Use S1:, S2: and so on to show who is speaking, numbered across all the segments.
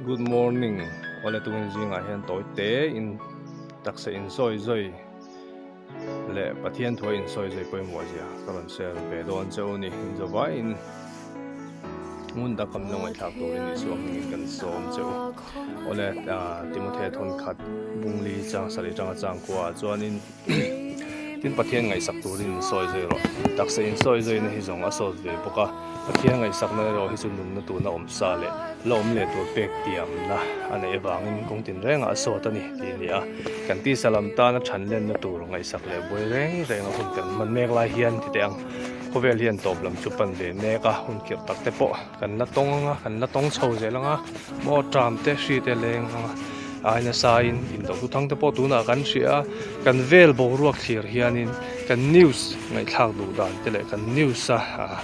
S1: Good morning awle tukin zingah hian tawi te in taksa in sawi zawi leh Pathian thuai in sawi zawi pawimawh zia ka rawn share ve dawn che u ni inzawvai in ngun tak kam lo ngaihthlak turin Isua hmingin kan sawm che u awle Timothea thawnkhat bungli chang sarih tanga chang khuaah chuanin Tin Pathian ngaihsak turin in sawi zui rawh. Taksa in sawi zuina hi zawng a sawt ve bawk a, Pathian ngaihsakna erawh hi chu nunna tuna awm sa leh la awm leh tur pek tiamna a neih avangin kawng tinrengah a sawt a ni tih a ni a. Kan tisa lam tana than lenna tur ngaihsak leh buai reng reng a hun kan hman mek lai hian ti teh ang. Khawvel hian tawp lam chu pan ve mek a, hun khirh tak te pawh kan la tawng ang a, kan la tawng chho zel ang a, maw tram te hri te leng ang a, ai nasa in indo thu thang te pawh tunah kan hria a, kan vel boruak thlir hianin kan news ngaihthlak duh dan te leh kan news a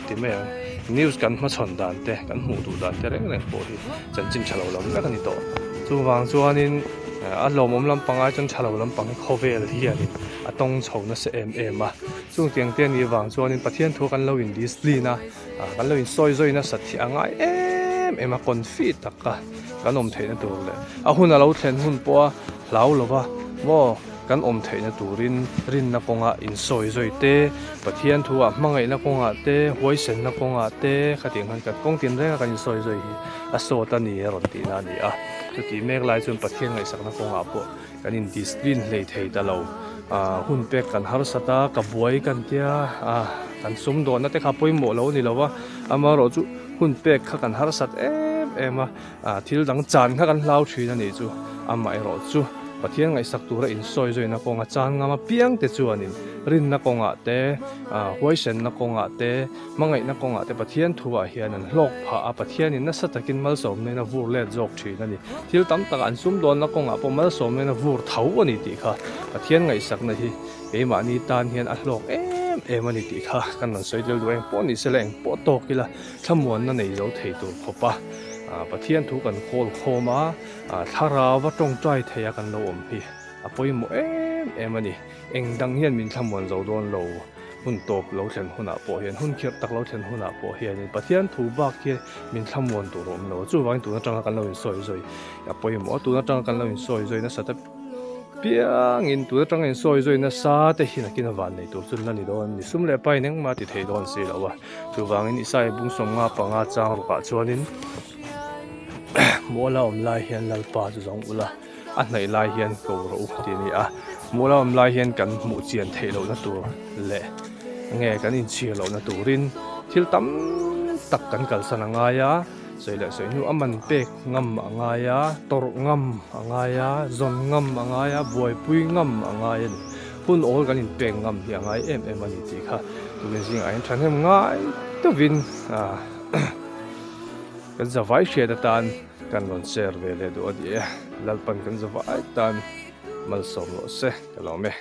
S1: ti mai ang, news kan hmachhawn dan te, kan hmuh duh dan te reng reng pawh hi chanchin tha lo lam vek a ni tawh. Chuvang chuanin a lawmawm lampang ai chuan tha lo lampang hi khawvel hianin a tawng chho nasa em em a, chung tiang te anih vang chuanin Pathian thu kan lo in discipline a. Kan lo insawi zawi nasat hi a ngai em em a, confi taka kan awm theihna tur leh a hun a lo thlen hun pawha hlau lova maw kan awm theihna turin rinna kawngah insawi zawi te, Pathian thuah hmangaihna kawngah te, huaisenna kawngah te khatiang khan kan kawng tinrenga kan insawi zawi hi a sawt a ni a rawn tihna a ni a. Chutih mek lai chuan Pathian ngaihsakna kawngah pawh kan in discipline hlei thei ta lo ah hun pek kan harsat a ka buai kan tia ah kan sum dawhna te kha pawimawh lo a ni lo va amaherawh chu hun pek kha kan harsat em em a ah thil dang chan kha kan hlau thin a nih chu amaherawh chu Pathian ngaihsak tura insawi zawina kawnga chan ngam apiang te chuanin rinna kawngah te ah huaisenna kawngah te Hmangaihna kawngah te Pathian thuah hian an hlawk phah a, Pathianin nasa takin malsawmnain a vur let zawk thin a ni. Thil tam takah an sumdawnna kawngah pawh malsawmnain a vur tho a ni tih kha Pathian ngaihsakna hi keimahni tan hian a hlawk em em a ni tih kha kan rawn sawi tel duh a, engpawh ni sela engpawh tawk ila thlamuanna nei zo thei tur khawpa Pathian thu kan kawl khawm a, thlarau a tawngtai thei a kan lo awm hi a pawimawh em em a ni. Eng dang hian min thlamuan zo dawn lo. Hun tawp lo thlen hunah pawh hian, hun khirh tak lo thlen hunah pawh hianin Pathian thu bak hi min thlamuan tur a awm lo. Chuvangin tun atanga kan lo insawi zawi a pawimawh a, tun atanga kan lo insawi zawi nasa te piangin tun atanga insawi zawi nasa te hi nakin a van nei tur chu la ni dawn a ni. Sum leh pain engmah a ti thei dawn si lo a. Chuvangin Isaiah bung 55 chang rukah chuanin Muala awm lai hian Lalpa chu zawng ula. A hnaih lai hian ko rawh u tih a ni a, mual a awm lai hian kan hmuh chian theih lohna tur leh nge kan inchhir lohna turin thil tam tak kan kalsan a ngai a, sawi leh sawi hnu a man pek ngam a ngai a, tawrh ngam a ngai a, zawn ngam a ngai a, buaipui ngam a ngai a ni. Hun awl kan inpek ngam hi a ngai em em a ni tih kha tukin zingah hian thahnem ngai deuhin kan zavai hriat atan Kan rawn share ve leh duh a ni e. Lalpan kan zavai tan malsawm rawh se ka lawm e.